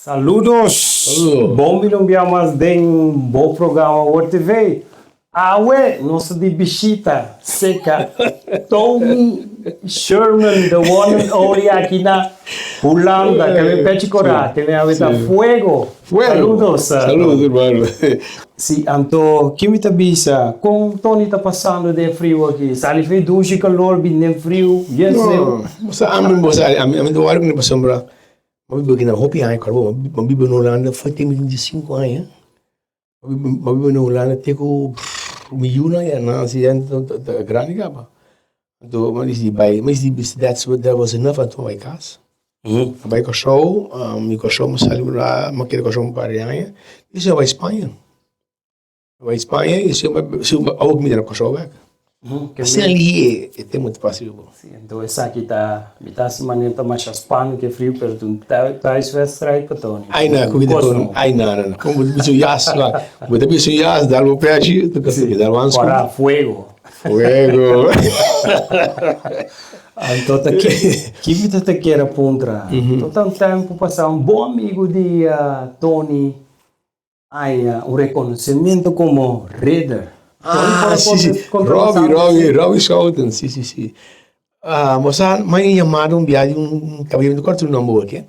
Saludos! Saludos. Bon bini un bia mas den bo programa Word TV. Awe nos ta di bishita cerca Tony Sherman, the one and only aki na Hulanda. Ke mi pechi cora, ke mi awe ta fuego. Fuego. Saludos. Saludos, hermano. Si, anto ki mi ta bisa? Con Tony ta pasando den friu aki? Sali fe dushi calor bin den friu, bien No, bo sa ami, bo sa ami, ami ta wòrdu ku pasobra mi a biba aki na hopi aña kòrda bo, mi a biba na Hulanda for te mi tin diesinku aña. Mi a biba na Hulanda te ku mi yunan ya nansi ya ta grandi kaba. Anto mi a disidi bai, mi a disidi that's that was enough anto mi a bai kas. Mi a bai Kòrsou, mi Kòrsou mi a sali mi a keda Kòrsou un par di aña, despues mi a bai Spaña. Mi a bai Spaña i awor ku mi ta na Kòrsou bèk. Asina lié e tempu ta pasa riba bo. Sí, anto esaki ta, mi ta hasi manera ta masha spannend ke friu, pero ta un thuiswedstrijd pa Tony. Ai na, ku ta kon, ai na, na, na. Kon bo ta bisa un jas, wak. Bo ta bisa un jas, dal bo pechi, ta kos dal bo hanskun. Kora, fuego. Fuego. Anto ta ki, ki mi ta ta kier a puntra? Tot un tempu pasá un bon amigu di Tony Haña un reconocimiento como ridder. Ah, si, si. Robbie, Robbie, Robbie Schouten, si, si, si. Ah, bo sa, mi a yamado un bia di un caballero, mi no acuerdo su nomber awor ke.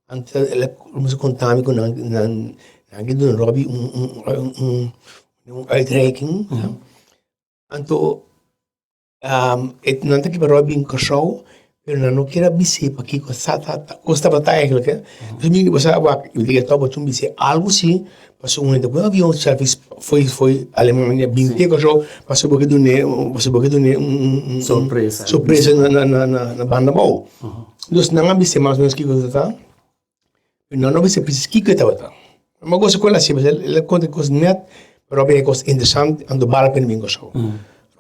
Anto el a cuminsa conta mi cu nan, nan, nan ke duna Robbie un, un, un, un uitreiking. Anto E nan ta kiba ròi bin Kòrsou, pero nan no kier a bis'é pakiko sa ta kos tabata eigenlijk e. Dus mi bo sa wak mi ta tòg bo tin bis'é algu si, pasobra un hende ku un avion sèlfis foi foi Alemania bin te Kòrsou pasobra bo ke dun'é pasobra bo ke dun'é un Sorpresa. Sorpresa na na na banda abou. Dus nan a bis'é mas o menos kiko ta. Pero nan no bisa precies kiko e tabata. Ma gosa ku el hasi, el a konta kos nèt, pero a kos interesante, anto bal la pena bin Kòrsou.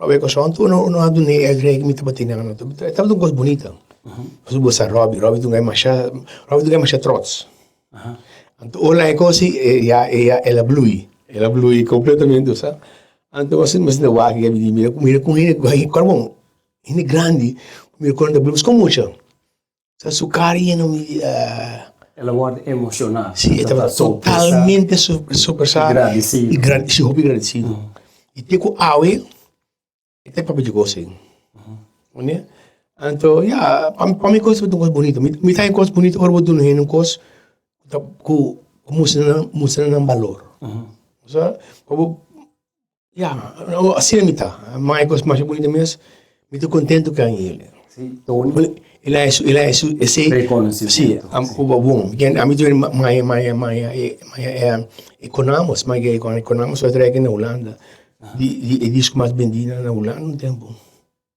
Robbie Kòrsou, anto no no a dun'é e rei ku mi tabata tene anto. E tabata un kos bunita. Pasobra bo sa Robbie, Robbie ta un guy masha, Robbie ta un guy masha trots. Anto ora e kos ei, e ya e ya el a blui, el a blui kompletamente bo sa. Anto mi a sinta wak i a bini mira mira kon hende, kòrda bon, hende grandi, mira kon nan ta blui, pasobra kon mucha. Sa su cara yena mi El a wòrdu emoshoná. Sí, e tabata totalmente sorpresá. I gradisido. I gran, sí, hopi gradisido. I te ku awe, e ta papia di kos ei. Oné? Anto, ya, pa mi, pa mi kos tabata un kos bunito. Mi, mi ta haña kos bunito ora bo duna hende un kos ku ta, ku mustra nan, mustra nan balor. Osea, pa bo Ya, asina mi ta. Ma e kos masha bunita mes, mi ta kontentu ku el. Sí, Tony. El a su, el a su, esei. Reconocimiento. Sí, am, bon, ami ta maya, maya, maya, maya e Konamos, maya e Konamos a trae aki na Hulanda, di, di e disco mas bendí na Hulanda un tempu.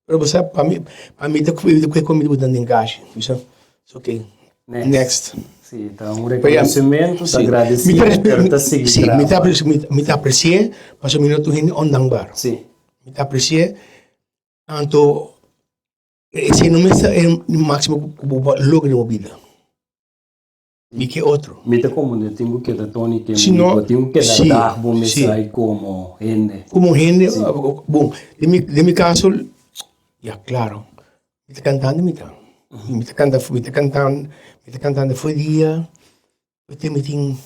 Pero bo sa, pa mi, pa mi ta kue comida bo ta den kashi, bo sa, it's okay. Next. Next. Sí, ta un reconocimiento, ta agradecido, pero ta sigui Sí, mi ta, traha. mi, mi ta aprecié, pasobra mi no ta un hende ondankbaar. Sí. Mi ta aprecié, anto esei no mester e máximo ku bo por logra den bo bida. Mi ke otro. Mi ta komprende tin ku keda Tony ke Si no, bo tin ku keda si, dag bo si. mester hay komo hende. Komo hende, Si. bon, den mi den mi kaso, ya klaro, mi ta kantando mi ta. Mi ta kanta mi ta kantando mi ta kantando for dia ku mi tin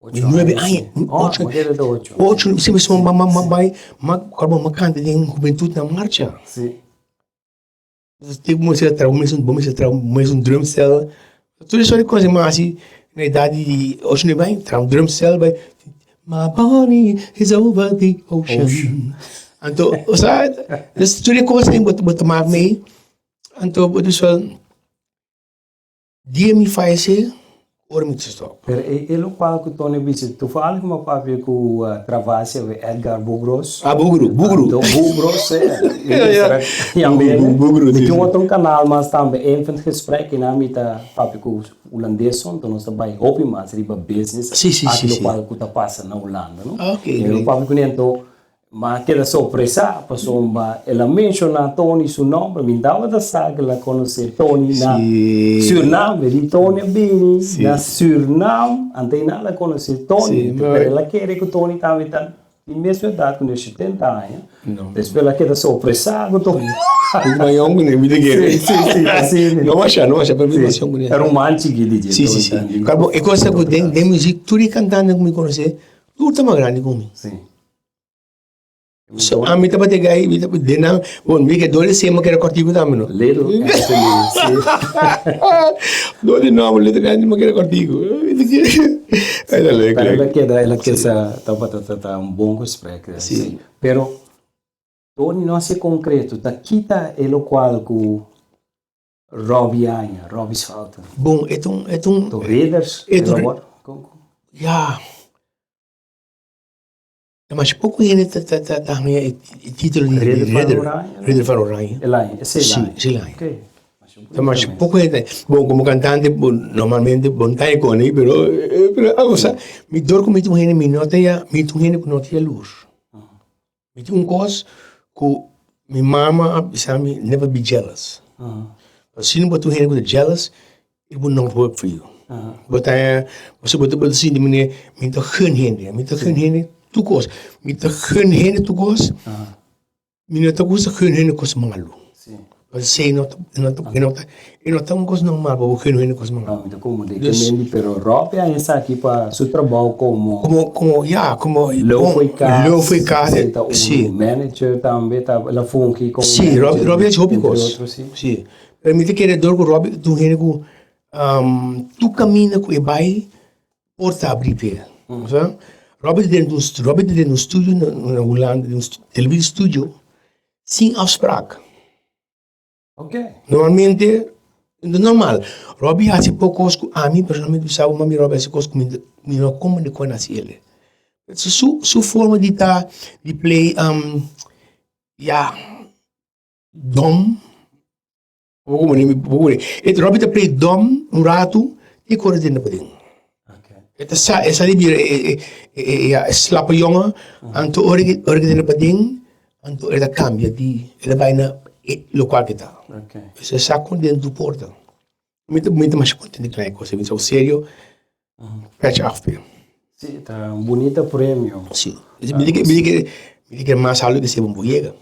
Ocho nuebe aña, aña, si. Oh, ocho, bo keda ta ocho. ocho, si mi ma ma bai ma kòrda mi kanta den hubentut na marcha. Si. Tipo bo mester traha, bo mester traha mes un drumstel. Tur e sort di kos mi hasi na edat di ocho nuebe aña, traha un drumstel bai My bonnie is over the ocean. Anto, osea, tur e kos ei bo ta mak mei, anto bo ta bisa. Dia mi fayesé, ora mi ta stop. Pero e e lokual ku Tony bisa, toevallig mi a papia ku Travasia we Edgar Bugros. Ah, Bugru, Bugru. Anto Bugros, e mester a yam'é. Bugru, Mi si, tin si. otro kanal mas tambe, Infant Gesprek, i nan mi ta papia ku hulandeson, anto nos ta bai hopi mas riba business, Si, si, aki si, si. lokual ku ta pasa na Hulanda, no. Ah, ok, Mi a great. papia kuné, anto Ma keda sorpresá pasobra el a menshoná Tony su nòmber. Mi tabata sa ku el a konosé Tony na Sürnam. E di Tony a bini na Sürnam, anto ei nan a konosé Tony. Pero el a kere ku Tony tambe ta Tin mesun edat ku ne 70 aña. Despues el a keda sorpresá ku Tony. Mi mas yòn ku ne, mi ta kere. Sí, sí, sí, asina. No masha, no masha, pero mi mas yòn ku ne. E ruman chikí di dje. Sí, sí, sí. Kar bo, e kos ta ku den den muzik tur e kantante ku mi konosé, tur ta mas grandi ku mi. Sí. So, ami tabata e gai, mi tabata den nan, bon, mi ke dor di sema kere kòrtiku tambe no. Little Anthony, sí. Dor di nòmber Little Anthony mi kere kòrtiku. Ay ta leuk, Pero leuk. el a keda, el a keda, tabata ta ta un bon gesprek. Sí. Pero Tony no a ser concreto, ta kita e locual cu Robbie aña, Robbie Schouten. Bon, e ta un, e ta un. To Raiders, E ta el a un, word, con, con? ya. Ta masha poco hende ta ta ta ta haña e e titulo di Ridder van Ridder, Oranje, no? Ridder van Oranje. El aña, esei el Sí, aña. esei el aña. Ok. Masha Ta bonito masha mes. poco hende. Bon, como cantante bo normalmente bo no ta haña con ei, pero pero algo sa. Mi dor cu mi ta un hende mi no ta ya, mi ta un hende cu no ta yalurs. Mi tin un cos cu mi mama a bisa mi, never be jealous. Si no bo ta un hende cu ta jealous, it will not work for you. Bo ta pasobra bo ta sinti manera mi ta gun hende, mi ta gun hende tur cos, mi ta gun hende tur cos, mi no ta gusta gun hende cos malo. Pasobra no ta, no ta, no ta, e no ta un cos normal pa bo gun hende cos malo. No, mi ta como de que mendi, pero Rob a esaki pa su trabou como. Como, como, ya, como. Leu foi cas. Leu foi cas, E ta un manager tambe, ta, el a fungi como Sí, manager. Rob, Rob a haci hopi entre cos. otro, sí. Sí. Pero mi ta kere dor cu Rob ta un hende cu tur caminda cu e bay por ta abri p'e. Sa? Rob ta den un, Rob ta den un studio na Hulanda, den un televisie studio sin afspraak. Ok. Normalmente, no normal. Robbie haci poco cos cu ami, personalmente mi sa mami Robbie haci cos cu mi, mi no comprende con haci el. Su, su forma di ta, di play, ya, dom, Robbie ta play dom un rato te cu ora dentro paden. E ta sa, e sa di bira e, e, e, e slappe jongen, anto ora cu, ora cu dentro paden, anto e ta cambia di, e ta bay na e locual cu e ta. E sa con dentro porta. Mi ta, mi ta masha contento di klein cos, mi ta serio, petje af pe. Si, ta un bunita premio. Si, mi di ke, mi di ke, mi di ke mas alto ke bo yega.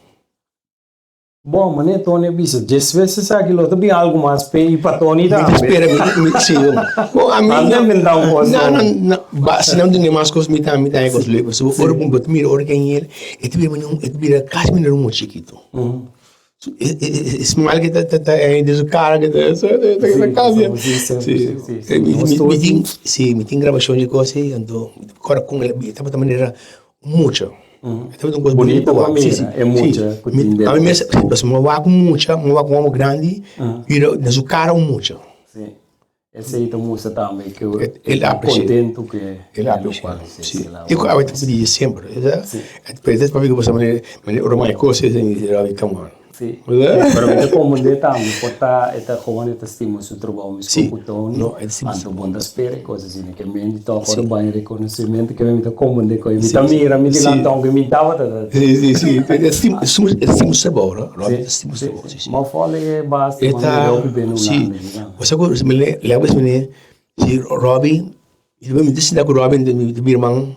Bon, manera Tony a bisa, despues esaki lo ta bin algu mas p'e i pa Tony Mi ta tambe. spera, mi, mi, si, bon, a mi, Anda inventá un kos no, no, nobo. no, ba, si nan duna mas kos, mi ta, mi ta haña kos leuk. Pasobra ora bo ta mira ora ke hende, e ta bira manera un, e ta bira kasi manera un mucha chikitu. E, e, e smile ke ta, ta, ta den su kara ke ta, ta, ta, ta kambia. Si, Si, si, si, si. mi, Nos mi, tur mi tin, tin. si, mi tin grabashon di kos ei, anto mi ta kòrda kon el a bira, tabata manera un mucha. E tabata un kos Bonito bonito pa wak. Sí, sí, mira e mucha sí. ku tin Mi, ami mes, detrás. pasobra mi a wak un mucha, mi a wak un homo grandi, pero na su kara un mucha. Sí. Esei ta mustra tambe ku El e ta aprecia. kontentu ku e El e aprecia, lokual sí, sí. sí, la E ku awe ta pidi semper, sa? Sí. Pero es papia ku bo sa manera, manera ora mai kos esei mi di Robbie, come on. Sí, pero mi ta komprendé tambe, por ta e ta hoon e ta stima su trabou mescos Sí, ku Tony, no, e ta stima su anto bon ta spera e kos asina, ke men di tok ora bai rekonosementu ke men mi ta komprendé ku mi ta mira mi dilanti aunke mi tabata ta. Sí, sí, sí, e stima, e stima, e stima su trabou, no, Robbie ta stima su trabou, sí, sí. Ma fòl e basta E manda ta, hopi bene sí, Hulanda di nan. bo sa ku mi le lèk bes mene, si Robbie, mi ta sinta ku Robbie mi ta bira man,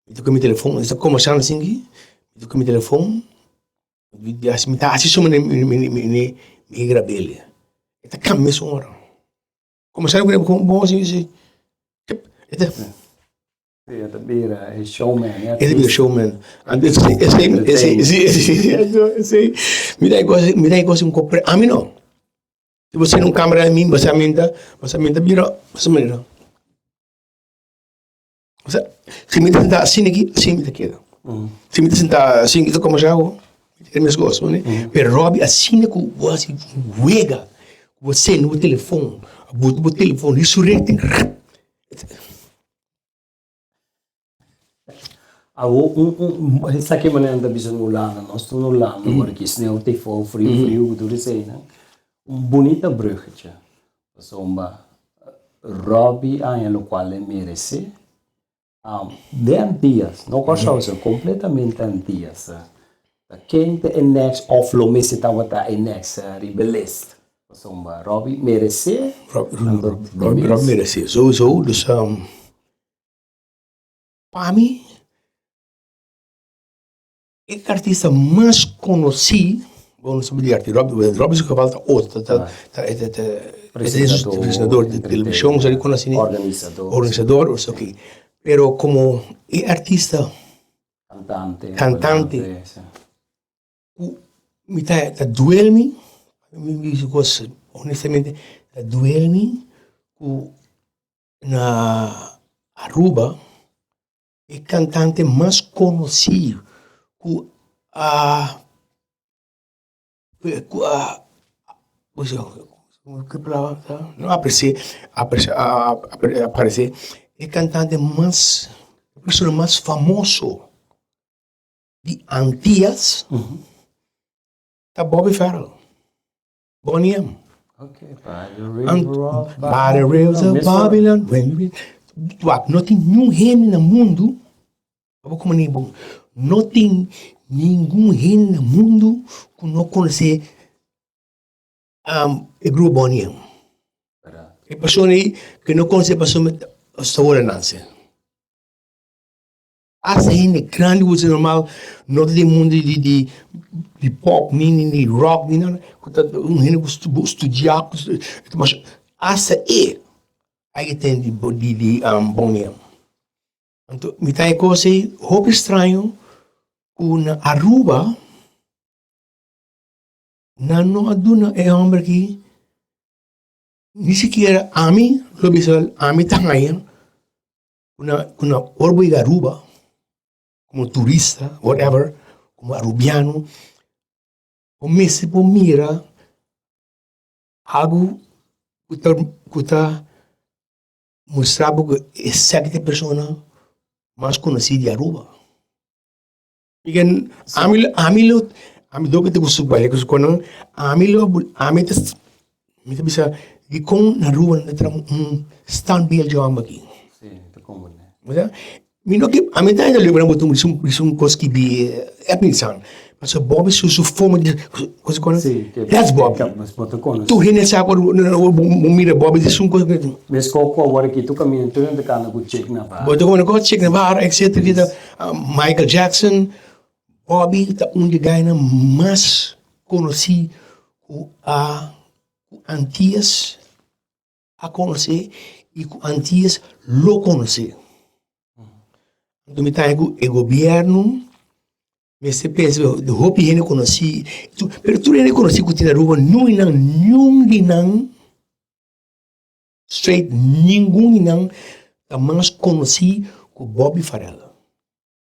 mi ta ku mi telefon, mi ta kombersando asin aki, mi ta ku mi telefon. Mi ta hasi suma mi mi grab'el. E ta kambia mesun ora. Komensá ku bon así así. E ta. E ta bira e showman. E ta bira showman. Anto esei esei esei si esei mi ta kos mi ta kos un kopre ami no. Si bo sende un kamera na mi bo sa mi ta bo sa mi ta bira bo manera. Osea, si mi ta sentá asina aki, asina mi ta keda. Si mi ta sentá asina aki ta kome shago, mi ta keda mes kos, no? Pero Robbie asina ku bo hasi wega, ku bo sende bo telefon, a bota bo telefon riba su rete, rap! Awo un un esaki manera nan ta bisa na Hulanda, nos ta na Hulanda ora ki sneu ta fou, friu friu ku tur eseinan, un bunita bruggetje. Pasobra Robbie haña lokual e meresé. Den Antillas, no Kòrsou so, kompletamente Antillas. Ta ken ta e next òf lo mester tabata e next riba e list? Pasobra Robbie meresé. Robbie meresé, souiso. Dus pa mi. E artista mas konosí, bo no sabi di arti, Robby, Robby su kabal ta otro, ta, ta, ta, ta, Presentador, presentador di televishon, sa di konosí, Organisador. Organisador, o so ki. Pero komo e artista Kantante. Kantante. Si. Ku mi ta, ta duel mi, mi bisa kos honestamente, ta duel mi ku na Aruba E kantante mas konosí ku a ku a ki palabra ta no apresé aparesé e kantante mas e persona mas famoso di Antias ta Bobby Farrell. Boney M. Okay, by the river of By the rivers of Babylon. Wak, no tin niun hende na mundu, abo kuma ni bon, no tin ningun hende na mundu ku no konosé um, e grupo Boney M. E persona ei ku no konosé pasobra ta ora nanse. Hasta hende grandi ku ta normal no ta den mundu di di di pop ni ni ni rock ni nada ku ta un hende ku studia ku ta masha hasta e a ke ten di di di Boney M. Anto mi ta e kos ei hopi straño ku na Aruba nan no a duna e homber aki ni sikiera ami lo bisa ami ta haña. Una una ora bo yega Aruba como turista whatever como arubiano bo mester por mira algo ku ta ku ta mustra bo ku esaki ta e persona mas konosí di Aruba. Ami ami lo ami dor ku ta gusta baila ku su konan ami lo ami ta mi ta bisa dikon na Aruba no ta traha un standbeeld di hòmber aki. Mi no ke ami ta lebra bo ta un kos ki bi e pensa pasobra Bobby su su forma di kos ku that's Bobby tur hende sa ku bo mira Bobby ta esun kos Meskos ku awor aki tur kaminda tur hende ta kanda ku Che Guevara. Bo ta kanda ku Che Guevara etcetera Michael Jackson, Bobby ta un di gainan mas konosí ku a ku Antias a konosé i ku Antias lo konosé. Anto mi ta haña ku e gobièrnu mester pensa hopi hende konosí, pero tur hende konosí ku tin na Aruba niun niun di nan Straight ningun di nan ta mas konosí ku Bobby Farrell.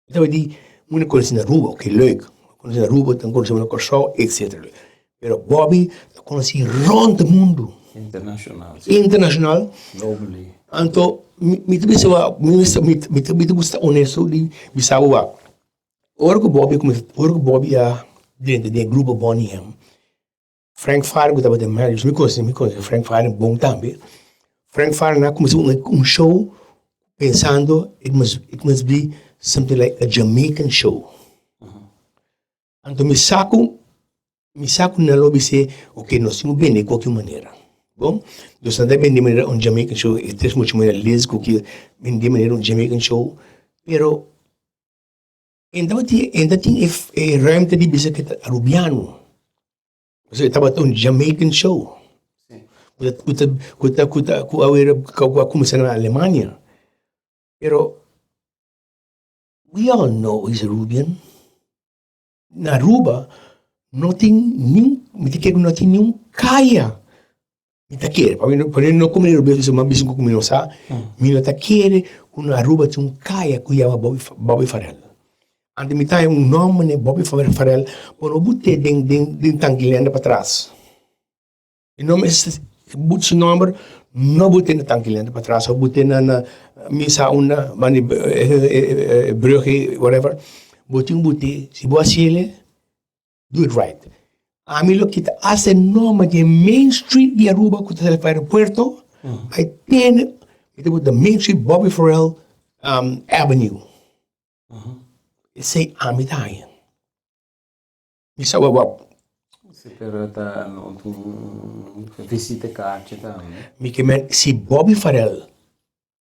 Mi ta di un konosí na Aruba, ok leuk, konosí na Aruba, ta konosí na Kòrsou, etcetera. Pero Bobby ta konosí rònt mundu. Internashonal. Internashonal. Globally. Anto mi ta bisa mi mi ta gusta honesto di bisa bo wak, ora ku Bobby kuminsá, ora ku Bobby a drenta den e grupo Boney M. Frank Farian ku tabata manager, mi konosi mi konosi Frank Farian bon tambe. Frank Farian a kuminsá un show pensando it must it must be something like a Jamaican show. Anto mi sa ku mi sa ku nan lo bis'é ok nos tin ku bende kualke manera, bon. Dus nan ta bende manera un Jamaican show, e tres mucha manera Liz ku ki bende manera un Jamaican show, pero E tabatin e tabatin e ruimte di bisa ku e ta Arubiano. Pasobra e tabata un Jamaican show. Ku ta ku ta ku ta ku ta ku a kuminsá na Alemania. Pero we all know he's Arubian. Na Aruba no tin niun, mi ta kere ku no tin niun kaya. Mi ta kere, pa mi no kume Aruba mi a bisa ku mi no sa, mi no ta kere ku na Aruba tin un kaya ku yama Bobby Farrell. Antes mi ta haña un nòmber di Bobby Farrell, bo no bot'é den den Tankilenda patras. E nòmber but su nòmber no bot'é na Tankilenda patras, o bot'é na na mi sa unda banda e brug ei whatever, bo tin ku bot'é, si bo hasiel Do it right. Ami lo kita hasta e nomber di e main street di Aruba ku ta sali pa aeropuerto, bai tene, mi ta put the main street Bobby Farrell Avenue. Esei ami ta haña. Mi sa wak wak. Si pero ta no un visitekaartje tambe. Mi ke men si Bobby Farrell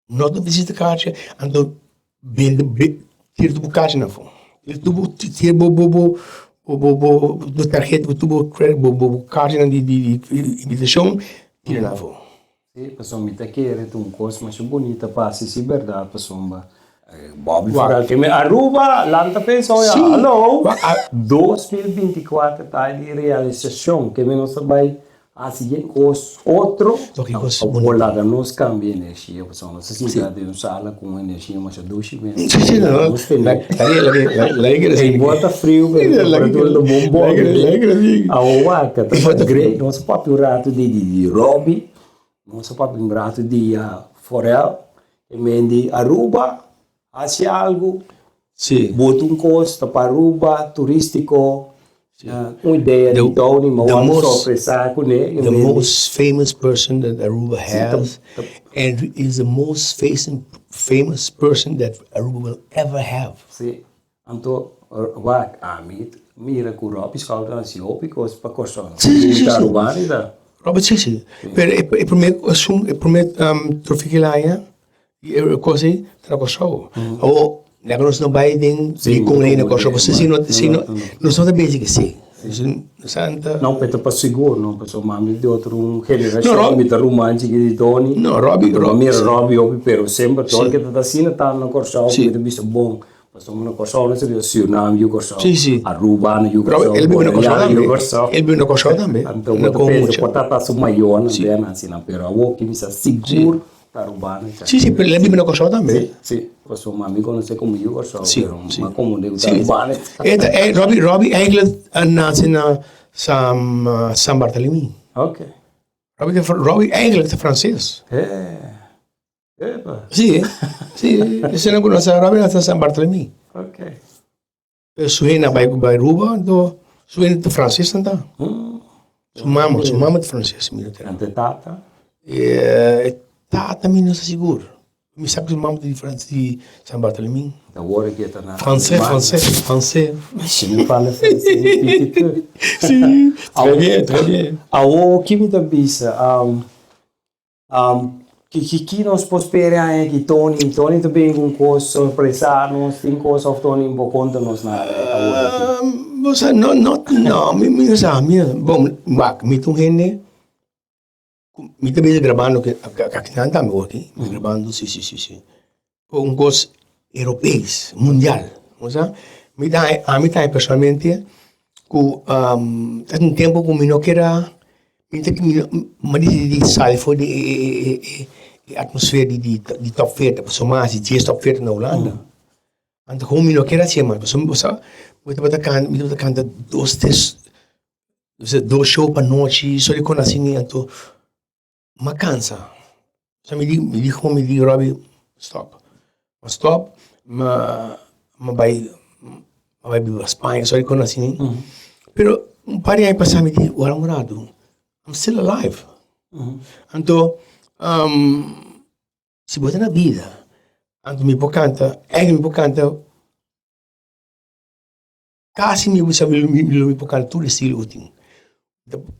no ta visitekaartje, anto bende tira tur bo kaartje na afó. Tur bo tira bo bo bo bo bo bo tarheta ku tur bo credit bo bo karchinan di di invitashon tira nan afó. Si, pasobra mi ta kere ta un kos masha bunita pa hasi si bèrdat pasobra Bobby Farrell ke mi Aruba lanta pensa oya hallo 2024 ta di realisashon ke mi nos ta bai hasi yen kos otro bo laga nos kambia energia pasobra nos ta sinta den un sala ku un energia masha dushi mes nos tene e bo ta friu pero temperatura ta bon bon awor ta great nos a papia un rato di Robby nos a papia un rato di Forel e men di Aruba Hasi algu, bota un kos ta pa Aruba, turístiko, un idea di Tony, ma wòrdu sorpresá kuné. The most famous person that Aruba has and is the most famous person that Aruba will ever have. Si, anto wak ami mira ku Robbie Schouten hasi hopi kos pa Kòrsou. Si, si, si. Arubano i ta. Robbie, si, si. Pero e promé esun, e promé trofeo ku el haña E kos ei ta na Kòrsou. Awor, laga nos no bai den dikon ei na Kòrsou, pasobra si no, si no, nos no ta bezig esei. Nos a anta. No, pero ta pa sigur no, pasobra mami di otro un generashon, mi ta ruman chikit di Tony. No, Robbie, Robbie. Mi mira Robbie hopi, pero semper tur ke ta ta asina ta na Kòrsou, mi ta bisa bon, pasobra na Kòrsou no ta bisa Surinam yu Kòrsou, Aruba yu Kòrsou, Boneriano yu Kòrsou. El biba na Kòrsou tambe. Anto bo ta pensa por ta ta su mayornan den asina, pero awor ki mi sa sigur. Arubano y Sí, sí, pero el a biba na Kòrsou tambe. Sí, sí. Pasobra mi konosé komo yu Kòrsou, Sí, pero sí. mi a komundé ku ta Sí. Arubano. E ta, e, Robbie, Robbie eigenlijk a nase na San, San Bartolomé. Ok. Robbie ta, Robbie eigenlijk ta Franses. Eh, epa. Sí, sí. Esei nan ku nos sa, Robbie nase na San Bartolomé. Ok. Pero su hende a bai bai Aruba, anto su hende ta Franses nan ta. Su mama, su mama ta Franses, mi no ta. Anto e tata? E tata mi no sa sigur. Mi sa ku su mama ta di Frans, di San Bartolomé. Awor aki e ta na Franses, franses, franses. Si mi parla franses un piti te. Si, très bien, très bien. Awor ki mi ta bisa, Ki nos por spera aña aki Tony? Tony ta bin ku un kos sorpresa nos, tin kos of Tony bo konta nos nada awor aki? Bo sa no no no mi mi no sa mi bon wak mi ta un hende ku mi ta bezig grabando akinan tambe awor aki mi ta grabando si si si si un kos europees mundial bo sa mi ta haña ami ta haña personalmente ku ta un tempu ku mi no kier a mi ta mi a disidí di sali for di e e atmosfera di di top 40 pasobra mi a hasi dies top 40 na Hulanda anto komo mi no kier hasié mas pasobra bo sa mi tabata kanta mi tabata kanta dos tres dos show pa nochi so di kon asina anto Mi a cansa. So mi di, mi di mi di Robbie, stop. Mi stop, mi mi bai, mi bai biba Spaña, so di con asina. Pero un par di aña pasa mi di, wara un rato, I'm still alive. Anto, si bo ta na bida, anto mi por canta, eigenlijk mi por canta Casi mi bisa mi lo mi por canta tur estilo cu tin.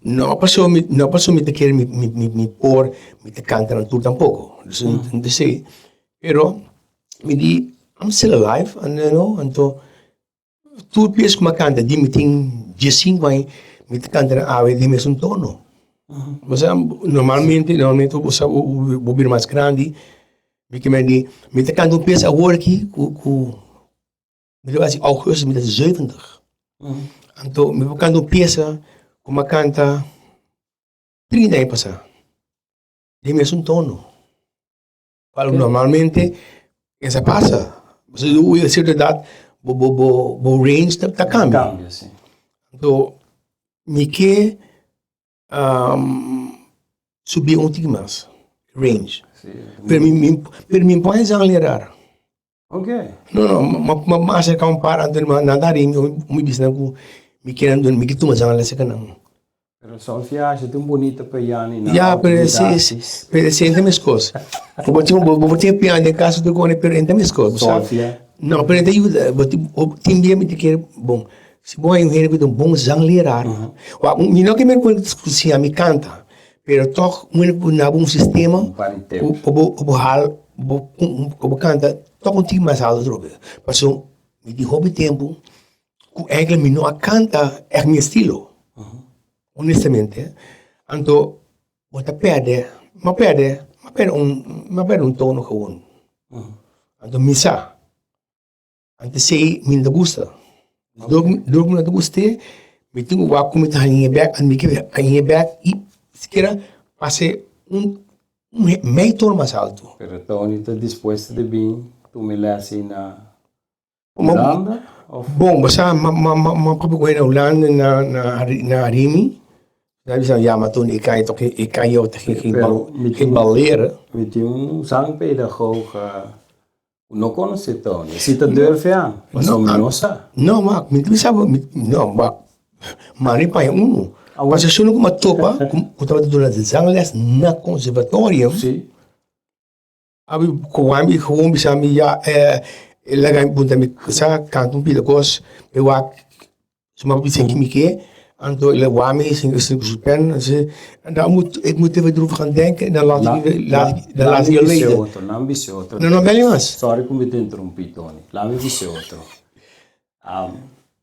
No pasobra mi no pasobra mi ta kere mi mi mi por mi ta canta nan tur tampoco. No ta esey. Pero mi di I'm still alive and you know anto tur pies cu mi a canta di mi tin diescinco aña mi ta canta nan awe den mesun tono. Bo sa normalmente normalmente bo sa bo bira mas grandi mi ke men di mi ta canta un pies awor aki cu cu. Mi ta hasi augustus mi ta 70. Anto mi por kanta un piesa ku mi a kanta 30 aña pasá. Den mesun tono. Cual normalmente esa pasa. Pasobra yu yega sierto edat bo bo bo bo range ta kambia. Anto mi ke subi un tiki mas range. Pero mi pero mi por haya leraar. Ok. No, no, ma ma acerca un par anto ma nan ta ri mi, mi bisa nan ku mi kier nan mi ke tuma zang les seka nan. Pero solfeage ta un bunita pa yani na Ya, pero ese es, pero ese enta meskos. Bo tin bo bo tin piano den kas tur kone pero enta meskos, bo sa. Solfea. No, pero enta yuda, bo tin tin bia mi ta kere bon, si bo haña un hende ku ta un bon zangleraar, wak mi no ke men ku siña mi kanta, Pero tog un hende por naba un sistema ku bo hal bo ku bo kanta tog un tiki mas alto atrobe. Pasobra Mi tin hopi tempu ku eigenlijk mi no a kanta ègt mi estilo, honestamente. Anto bo ta pèrdè, mi a pèrdè, mi a pèrdè un, mi a pèrdè un tono gewoon. Anto mi sa, anto esei mi no ta gusta. Dor dor ku mi no ta gust'é, mi tin ku wak ku mi ta hañ'é bèk, anto mi ke hañ'é bèk i sikiera pasa un un mei tono mas alto. Pero Tony ta dispuesto di bin tuma e lès ei na Hulanda of? Bon, bo sa ma ma ma ma papia ku hende na Hulanda na na na Rimi, nan bisa ya ma Tony e kan tok e kan yo ta geen geen bal leren. Mi tin un zangpedagoog ku no konosé Tony, si ta durf ya, pasobra mi no sa. No, wak, mi ta bisa bo, no, wak, mari paña unu. Pasobra si unu ku mi a topa ku tabata duna zangles na conservatorium. Si. Abi ku ami gewoon bisa mi ya e laga mi puntra mi sa kanta un pida kos mi wak suma bisa ki mi ke anto el a wak mi sin ku su pen dan moet ik moet even erover gaan denken dan laat ik je dan laat ik je weten. Nan bisa otro. No no bel mi mas. Sorry ku mi ta interumpi Tony. Laat mi bisa otro.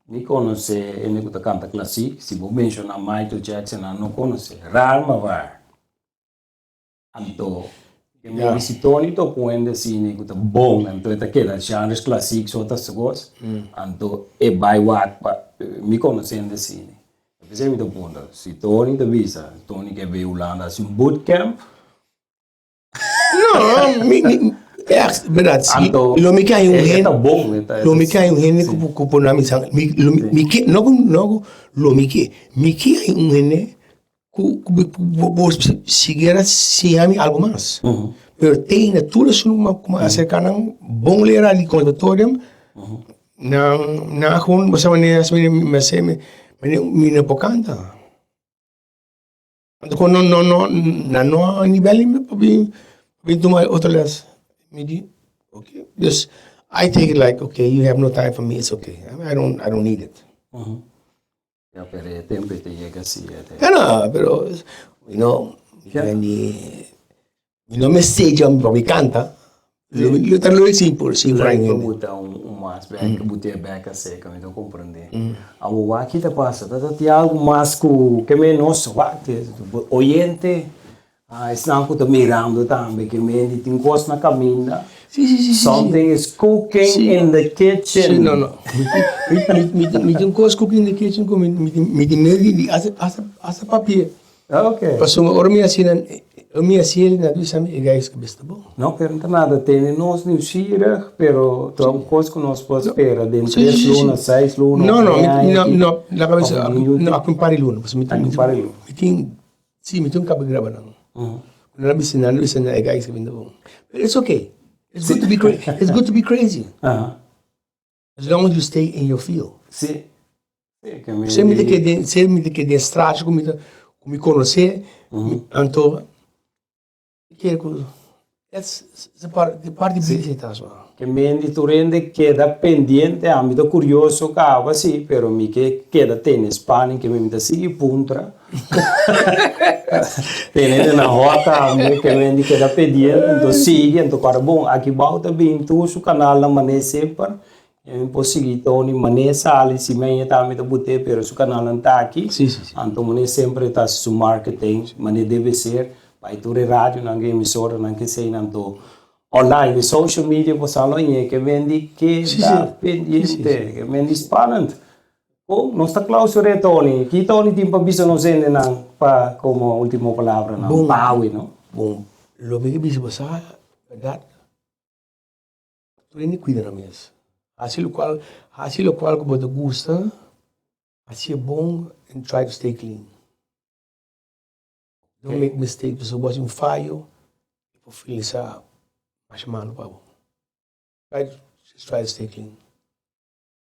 Mi konosé hende ku ta kanta klasik si bo menshoná Michael Jackson nan no konosé. Raar maar waar. Anto e mi bisi Tony topa un hende asina ku ta bon anto e ta keda genres klasik so ta su kos anto e bai wak pa mi konosé hende asina. P'esei mi ta puntra si Tony ta bisa Tony ke bai Hulanda hasi un bootcamp. No mi mi ègt bèrdat si lo mi ke haña un hende lo mi ke haña un hende ku por na mi san mi mi ke no ku no ku lo mi ke mi ke haña un hende Ku bo sigiera siña mi algu mas. Pero te ainda tur esun ku mi a aserká nan bon lera di konservatorium, nan nan a gewoon bo sa manera mi a sey mi no por kanta. Anto kon no no nan no a nivel mi pa bin tuma otro les. Mi di ok, dus I take it like ok you have no time for me it's ok I don't I don't need it. Ya, pero e tempo e ta yega si e te. No, pero mi no, mi no mester dja pa mi canta. Lo ta leuk si por si por Leuk pa buta un mas bek, buta e bek aseka, mi ta comprende. Awor wak ki ta pasa, ta ta tin algo mas ku ke menos wak oyente Esnan ku ta mirando tambe ke mende tin kos na kaminda. Sí, sí, sí, sí. Something is cooking Sí. in the kitchen. Sí, no, no. Mi, mi, mi, mi tin kos cooking in the kitchen ku mi, mi, mi tin miedu di, di hasta, hasta, hasta papia. Ok. Pasobra ora mi hasi nan, ora mi hasi el, nan bisa mi, e guy is bes ta bon. No, pero no ta nada tene nos nieuwsgierig, pero ta un kos ku nos por spera den Sí, tres sí, sí, sí. luna, seis luna, No, of no, un mi, aña no, aki. no, laga Of bisa, un no, aki un par di luna, pasobra mi tin, Aki un par di luna. mi tin Sí, mi tin un kaba graba nan. Nan a bisa, nan a bisa nan e guys a binda bon. But it's okay. It's good to be crazy. It's good to be crazy. As long as you stay in your field. Sí. Se mi ta keda den, se mi ta keda den straatje ku mi ta, ku mi konosé, anto mi kere ku That's the part, the part di bida ta so. Ke men di tur hende keda pendiente, ami ta kurioso kaba si, pero mi ke keda tene spanning ke mi ta sigui puntra. Tene den nan hot tambe, ke men di keda pendiente, enton sigui, enton kòrda bon, aki bou ta bin tur su kanalnan manera semper, e mi por sigui Tony manera sali, si mi tambe ta bot'é, pero su kanalnan ta aki, anto manera semper e ta hasi su marketing, manera debe ser. Bai tur e radionan ku emisoranan ke eseinan to online di social media bo sa lo ñe ke men di keda pendiente ke men di spannend. Bon nos ta clausur'é Tony. Ki Tony tin pa bisa nos hendenan pa komo ultimo palabranan pa awe no? Bon lo mi ke bisa bo sa bèrdat tur hende kuida nan mes hasi lokual hasi lokual ku bo ta gusta hasié bon and try to stay clean. Don't make mistake pasobra bo hasi un fayo e por finalisá masha malu pa bo. Try just try to stay clean.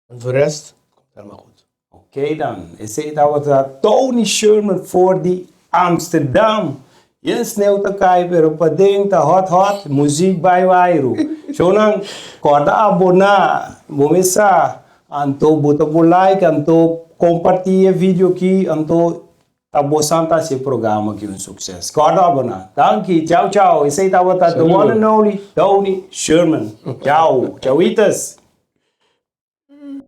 And for rest, komt allemaal goed. Oké dan, esei tabata Tony Sherman for di Amsterdam. Yen sneu ta kai pero paden ta hot hot, muziek bai wairu. Shownan, kòrda aboná, bo mes sa, anto bota bo like, anto kompartí e video aki, anto Ta bosan ta haci e programa aki un succes. Corda aboná. Danki. Ciao ciao. Esey tabata the one and only Tony Sherman. Ciao. Chauitas.